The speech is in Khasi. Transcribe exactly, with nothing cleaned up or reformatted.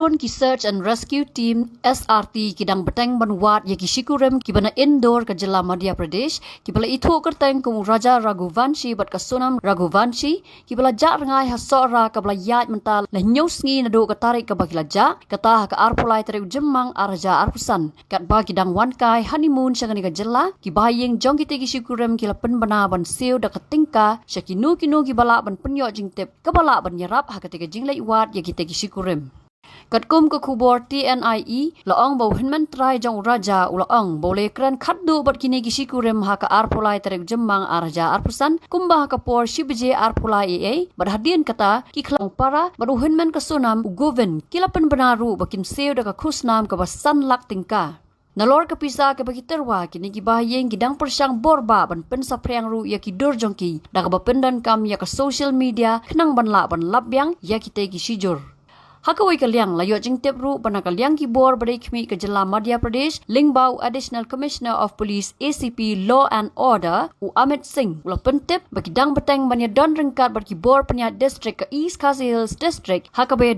Ki Search and Rescue Team, S R T, ki dang bteng ban wad ïa ki shikurim kiba na Indore ka jylla Madhya Pradesh, kiba la ithuh kyrteng kum u Raja Raghuvanshi bad ka Sonam Raghuvanshi, kiba la jah rngai ha Sohra kaba la ïaid mynta la hynñiew sngi naduh ka tarik kaba ki la jah, kata ha ka arphew lai tarik u Jymmang ar hajar arphew san, katba ki dang wan kai honeymoon sha kane ka jylla, ki bahaïing jong kitei ki shikurim ki la pynbna ban siew da ka tyngka sha kino kino kiba lah ban pynïoh jingtip, kaba lah ban ïarap ha katei ka jingleit wad ïa kitei ki shikurim. Katkum ka khubor T N I E, la ong ba u hynmen trai jong u Raja u la ong ba u la ïakren khatduh bad kine ki shikurim ha ka arphew lai tarik Jymmang ar hajar arphew san, kumba ha ka por shi baje arphew lai A M, bad hadien kata, ki khlawang para bad u hynmen ka Sonam, u Govind, ki la pynbna ruh ba kin siew da ka khusnam kaba san lak tyngka. Nalor ka pisa kaba ki tyrwa, kine ki bahaïing ki dang pyrshang bor bah ban pynsaphriang ruh ïa ki dur jong ki da kaba pyndonkam ïa ka social media khnang ban lah ban lap biang ïa kitei ki shijur. Ha kawei ka liang, la ïoh jingtip ruh ba na ka liang ki bor ba dei khmih ka jylla Madhya Pradesh, lyngba u Additional Commissioner of Police, A C P, Law and Order, u Amit Singh, u la pyntip ba ki dang bteng ban ïadon ryngkat bad ki bor pynïaid district ka East Khasi Hills District ha kaba